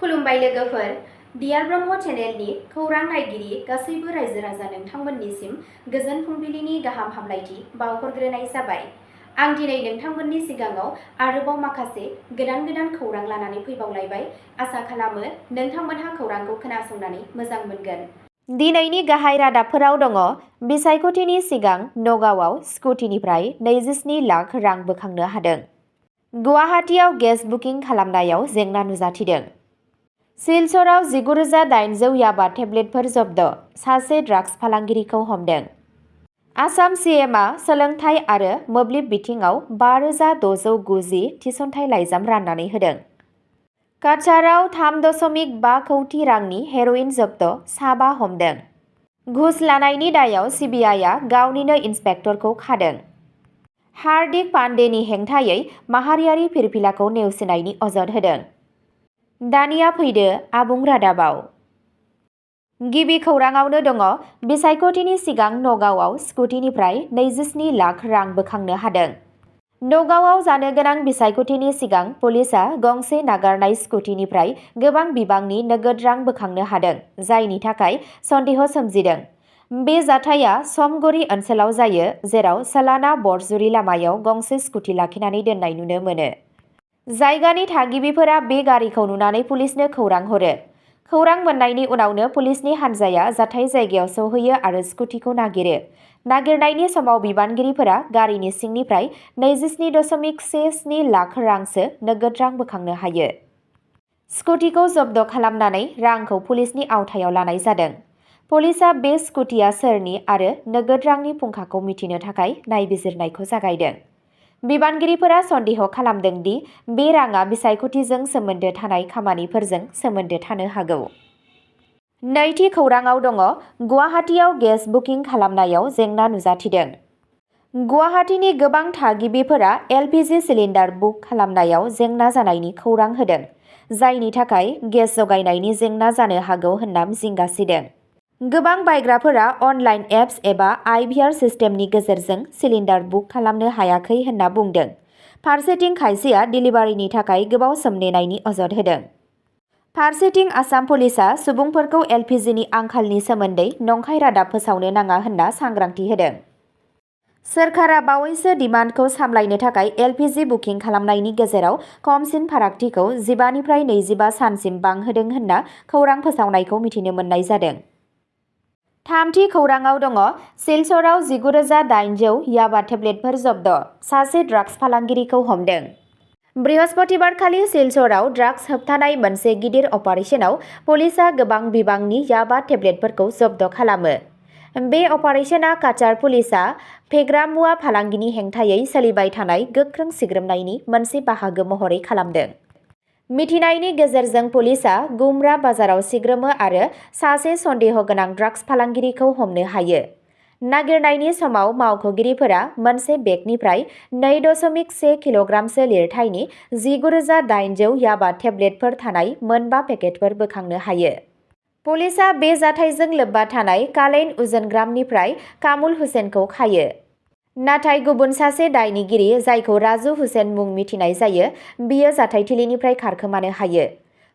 खुलुमबाय लोगोफोर, डियार ब्रह्म चेनेलनि खौरां नायगिरि गासैबो रायजो राजा नोंथांमोननिसिम गोजोन फुंबिलिनि गाहाम हामलायथि बावहरग्रोनाय जाबाय। आं दिनै नोंथांमोननि सिगाङाव आरोबाव माखासे गोदान खौरां लानानै फैबावलायबाय। आसा खालामो नोंथांमोनहा खौरांखौ खोनासंनानै मोजां मोनगोन। दिनैनि गाहाय रादाबफोराव दङ बिसायख'थिनि सिगां नगावआव स्कुटिनिफ्राय 27 लाख रां बोखांनो हादों। गुवाहाटीआव गेस बुकिं खालामनायाव जेंना नुजाथिदों। सिलचराव 19,800 याबा टेब्लेटफोर जब्द, सासे ड्राग्स फालांगिरिखौ हमदों। आसाम सीएमआ सोलोंथाइ आरो मोब्लिब बिथिङाव 5,690 थिसनथाइ लाइजाम राननानै होदों। काछाराव 3.5 कौटि रांनि हेर'इन जब्द, 7 हमदों। घुस लानायनि दायाव सिबिआइआ गावनिनो इन्सपेक्टरखौ खादों। हार्दिक पान्डेनि हेंथायै माहारियारि फिरफिलाखौ नेवसिनायनि अजद होदों। दानिया फैदो आबुं रादाबाव। गिबि खौराङावनो दङ बिसायख'थिनि सिगां नगावआव स्कुटिनिफ्राय 27 लाख रां बोखांनो हादों। नगावआव जानो गोनां बिसायख'थिनि सिगां पुलिसआ गंसे नागारनाय स्कुटिनिफ्राय गोबां बिबांनि नोगोद रां बोखांनो हादों, जायनि थाखाय सन्देह सोमजिदों। बे जाथाया समगुरि ओनसोलाव जायो, जेराव सालाना बरजुरि लामायाव गंसे स्कुटि लाखिनानै दोननाय नुनो मोनो। जायगानि थागिबिफोरा बे गारिखौ नुनानै पुलिसनो खौरां हरो। खौरां मोननायनि उनावनो पुलिसनि हान्जाया जाथाय जायगायाव सौहैयो आरो स्कुटिखौ नागिरो। नागिरनायनि समाव बिबानगिरिफोरा गारिनि सिंनिफ्राय 27.17 लाख रांसो नोगोद रां बोखांनो हायो। स्कुटिखौ जब्द खालामनानै रांखौ पुलिसनि आवथायाव लानाय जादों। पुलिसआ बे स्कुटिया सोरनि आरो नोगोद रांनि फुंखाखौ मिथिनो थाखाय नायबिजिरनायखौ जागायदों। बिबानगिरिफोरा सन्देह खालामदों दि बे राङा बिसायख'थिजों सोमोन्दो थानाय खामानिफोरजों सोमोन्दो थानो हागौ। नैथि खौराङाव दङ गुवाहाटीआव गेस बुकिं खालामनायाव जेंना नुजाथिदों। गुवाहाटीनि गोबां थागिबिफोरा एलपिजि सिलिन्डार बुक खालामनायाव जेंना जानायनि खौरां होदों, जायनि थाखाय गेस जगायनायनि जेंना जानो हागौ होनना जिंगासिदों। गोबां बायग्राफोरा अनलाइन एप्स एबा आइभिआर सिस्टेमनि गेजेरजों सिलिन्डार बुक खालामनो हायाखै होनना बुंदों। फारसेथिं खायसेया डिलिभारिनि थाखाय गोबाव सम नेनायनि अजद होदों। फारसेथिं आसाम पुलिसआ सुबुंफोरखौ एलपिजिनि आंखालनि सोमोन्दै नंखाय रादाब फोसावनो नाङा होनना सांग्रांथि होदों। सोरखारा बावैसो डिमान्डखौ सामलायनो थाखाय एलपिजि बुकिं खालामनायनि गेजेराव खमसिन फारागथिखौ 15 निफ्राय 25 सानसिम बांहोदों होनना खौरां फोसावनायखौ मिथिनो मोननाय जादों। थामथि खौराङाव दङ सिलचराव 19,800 याबा टेब्लेटफोर जब्द, सासे ड्राग्स फालांगिरिखौ हमदों। बृहस्पतिबारखालि सिलचराव ड्राग्स होबथानाय मोनसे गिदिर अपारेशनाव पुलिसआ गोबां बिबांनि याबा टेब्लेटफोरखौ जब्द खालामो। बे अपारेशना काछार पुलिसआ फेग्रा मुवा फालांगिनि हेंथायै सोलिबाय थानाय गोख्रों सिग्रोमनायनि मोनसे बाहागो महरै खालामदों। मिथिनायनि गेजेरजों पुलिसआ गुमरा बाजाराव सिग्रोमो आरो सासे सन्देह गोनां ड्राग्स फालांगिरिखौ हमनो हायो। नागिरनायनि समाव मावख'गिरिफोरा मोनसे बेगनिफ्राय 2.1 किल'ग्रामसो लिरथायनि 19,800 याबा टेब्लेटफोर थानाय मोनबा पेकेटफोर बोखांनो हायो। पुलिसआ बे जाथायजों लोब्बा थानाय कालेन उजनग्रामनिफ्राय कामुल हुसेनखौ खायो। नाथाय गुबुन सासे दायनिगिरि, जायखौ राजु हुसेन मुं मिथिनाय जायो, बियो जाथायथिलिनिफ्राय खारखोमानो हायो।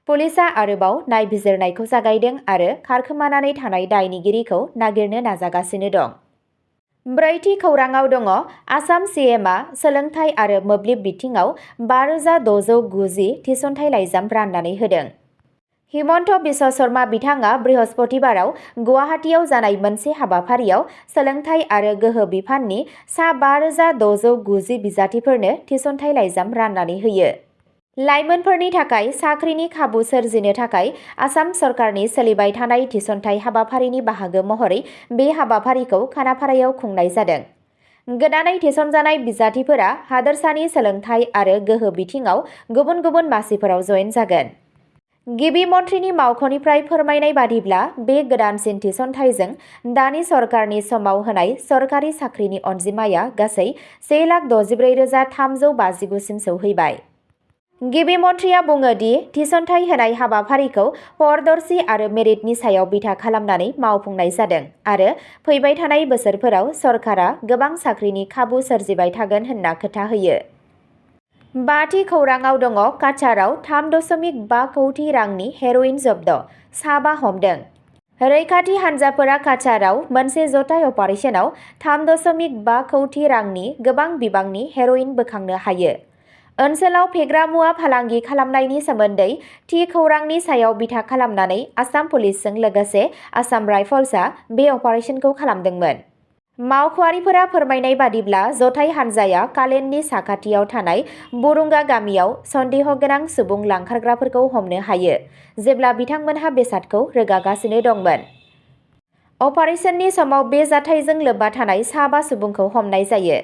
पुलिसआ आरोबाव नायबिजिरनायखौ जागायदों आरो खारखोमानानै थानाय दायनिगिरिखौ नागिरनो नाजागासिनो दं। ब्रैथि खौराङाव दङ आसाम सीएमआ सोलोंथाइ आरो मोब्लिब बिथिङाव 5,690 थिसनथाइ लाइजाम राननानै होदों। हिमन्त बिश्व शर्मा बिथाङा बृहस्पतिबाराव गुवाहाटीआव जानाय मोनसे हाबाफारियाव सोलोंथाइ आरो गोहो बिफाननि सा 5,690 बिजाथिफोरनो थिसनथाइ लाइजाम राननानै होयो। लाइमोनफोरनि थाखाय साख्रिनि खाबु सोरजिनो थाखाय आसाम सरकारनि सोलिबाय थानाय थिसनथाइ हाबाफारिनि बाहागो महरै बे हाबाफारिखौ खानापारायाव खुंनाय जादों। गोदानै थिसनजानाय बिजाथिफोरा हादोरसानि सोलोंथाइ आरो गोहो बिथिङाव गुबुन गुबुन मासिफोराव जयेन जागोन। गिबि मन्थ्रिनि मावख'निफ्राय फोरमायनाय बादिब्ला बे गोदानसिन थिसनथाइजों दानि सरकारनि समाव होनाय सरकारि साख्रिनि अनजिमाया गासै 1,64,359 सिम सौहैबाय। गिबि मन्थ्रिया बुङो दि थिसनथाइ होनाय हाबाफारिखौ पारदर्शी आरो मेरिटनि सायाव बिथा खालामनानै मावफुंनाय जादों आरो फैबाय थानाय बोसोरफोराव सरकारा गोबां साख्रिनि खाबु सोरजिबाय थागोन होनना खोथा होयो। बाथि खौराङाव दङ काछाराव 3.5 कौटि रांनि हेर'इन जब्द, साबा हमदों। रैखाथि हान्जाफोरा काछाराव मोनसे जथाय अपारेशनाव 3.5 कौटि रांनि गोबां बिबांनि हेर'इन बोखांनो हायो। ओनसोलाव फेग्रा मुवा फालांगि खालामनायनि सोमोन्दै थि खौरांनि सायाव बिथा खालामनानै आसाम पुलिसजों लोगोसे आसाम राइफल्सआ बे अपारेशनखौ खालामदोंमोन। मावख'आरिफोरा फोरमायनाय बादिब्ला जथाय हान्जाया कालेननि साखाथियाव थानाय बुरुंगा गामियाव सन्देह गोनां सुबुं लांखारग्राफोरखौ हमनो हायो, जेब्ला बिथांमोनहा बेसादखौ रोगागासिनो दंमोन। अपारेशननि समाव बे जाथायजों लोब्बा थानाय साबा सुबुंखौ हमनाय जायो।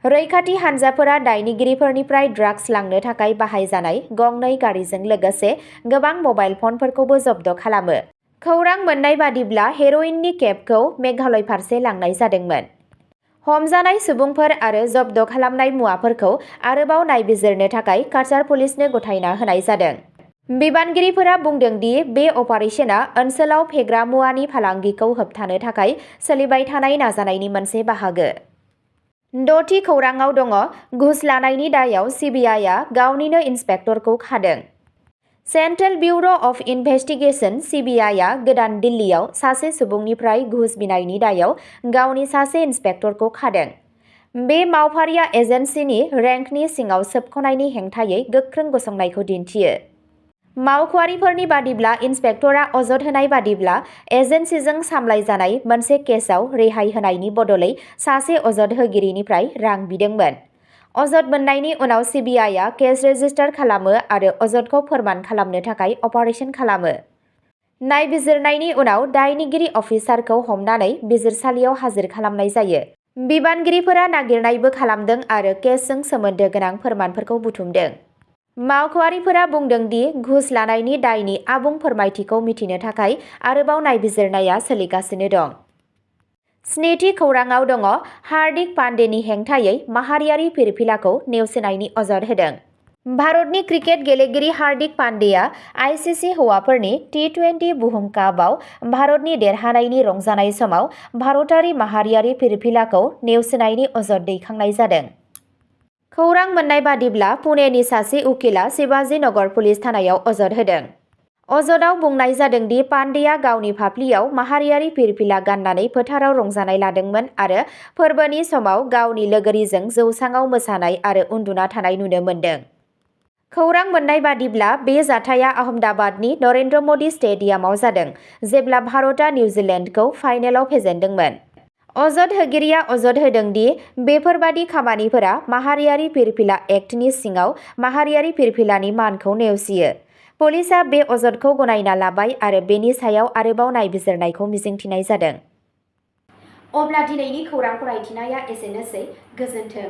रैखाथि हान्जाफोरा दायनिगिरिफोरनिफ्राय ड्राग्स लांनो थाखाय बाहायजानाय गंनै गारिजों लोगोसे गोबां मबाइल फनफोरखौबो जब्द खालामो। खौरां मोन्नाय बादिब्ला हेर'इननि केपखौ मेघालय फारसे लांनाय जादोंमोन। हमजानाय सुबुंफोर आरो जब्द खालामनाय मुवाफोरखौ आरोबाव नायबिजिरनो थाखाय काछार पुलिसनो गथायना होनाय जादों। बिबानगिरिफोरा बुंदों दि बे अपारेशना ओनसोलाव फेग्रा मुवानि फालांगिखौ होबथानो थाखाय सोलिबाय थानाय नाजानायनि मोनसे बाहागो। द'थि खौराङाव दङ घुस लानायनि दायाव सिबिआइआ गावनिनो इन्सपेक्टरखौ खादों। सेन्ट्रेल ब्युर' अफ इनभेस्टिगेशन (सिबिआइआ) गोदान दिल्लीयाव सासे सुबुंनिफ्राय घुस बिनायनि दायाव गावनि सासे इन्सपेक्टरखौ खादों। बे मावफारिया एजेन्सिनि रेंकनि सिङाव सोबख'नायनि हेंथायै गोख्रों गसंनायखौ दिन्थियो। मावख'आरिफोरनि बादिब्ला इन्सपेक्टरआ अजद होनाय बादिब्ला एजेन्सिजों सामलायजानाय मोनसे केसआव रेहाय होनायनि बदलै सासे अजद होगिरिनिफ्राय रां बिदोंमोन। अजद मोन्नायनि उनाव सिबिआइआ केस रेजिस्टार खालामो आरो अजदखौ फोरमान खालामनो थाखाय अपारेशन खालामो। नायबिजिरनायनि उनाव दायनिगिरि अफिसारखौ हमनानै बिजिरसालियाव हाजिर खालामनाय जायो। बिबानगिरिफोरा नागिरनायबो खालामदों आरो केसजों सोमोन्दो गोनां फोरमानफोरखौ बुथुमदों। मावख'आरिफोरा बुंदों दि घुस लानायनि दायनि आबुं फोरमायथिखौ मिथिनो थाखाय आरोबाव नायबिजिरनाया सोलिगासिनो दं। स्निथि खौराङाव दङ हार्दिक पान्डेनि हेंथायै माहारियारि फिरफिलाखौ नेवसिनायनि अजद होदों। भारतनि क्रिकेट गेलेगिरि हार्दिक पान्डेआ आईसीसी हौवाफोरनि टी20 बुहुम कापआव भारतनि देरहानायनि रंजानाय समाव भारतारि माहारियारि फिरफिलाखौ नेवसिनायनि अजद दैखांनाय जादों। खौरां मोन्नाय बादिब्ला पुणेनि सासे उकिलआ शिवाजी नगर पुलिस थानायाव अजद होदों। अजदआव बुंनाय जादों दि पान्डेआ गावनि फाफ्लियाव माहारियारि फिरफिला गाननानै फोथाराव रंजानाय लादोंमोन आरो फोरबोनि समाव गावनि लोगोरिजों जौसाङाव मोसानाय आरो उन्दुना थानाय नुनो मोन्दों। खौरां मोन्नाय बादिब्ला बे जाथाया अहमदाबादनि नरेन्द्र मदि स्टेडियामाव जादों, जेब्ला भारतआ निउजिलेन्डखौ फाइनेलाव फेजेनदोंमोन। अजद होगिरिया अजद होदों दि बेफोरबादि खामानिफोरा माहारियारि फिरफिला एक्टनि सिङाव माहारियारि फिरफिलानि मानखौ नेवसियो। पुलिसआ बे अजदखौ गनायना लाबाय आरो बेनि सायाव आरोबाव नायबिजिरनायखौ मिजिंथिनाय जादों। अब्ला दिनैनि खौरां फरायथिनाया एसेनोसै। गोजोन्थों।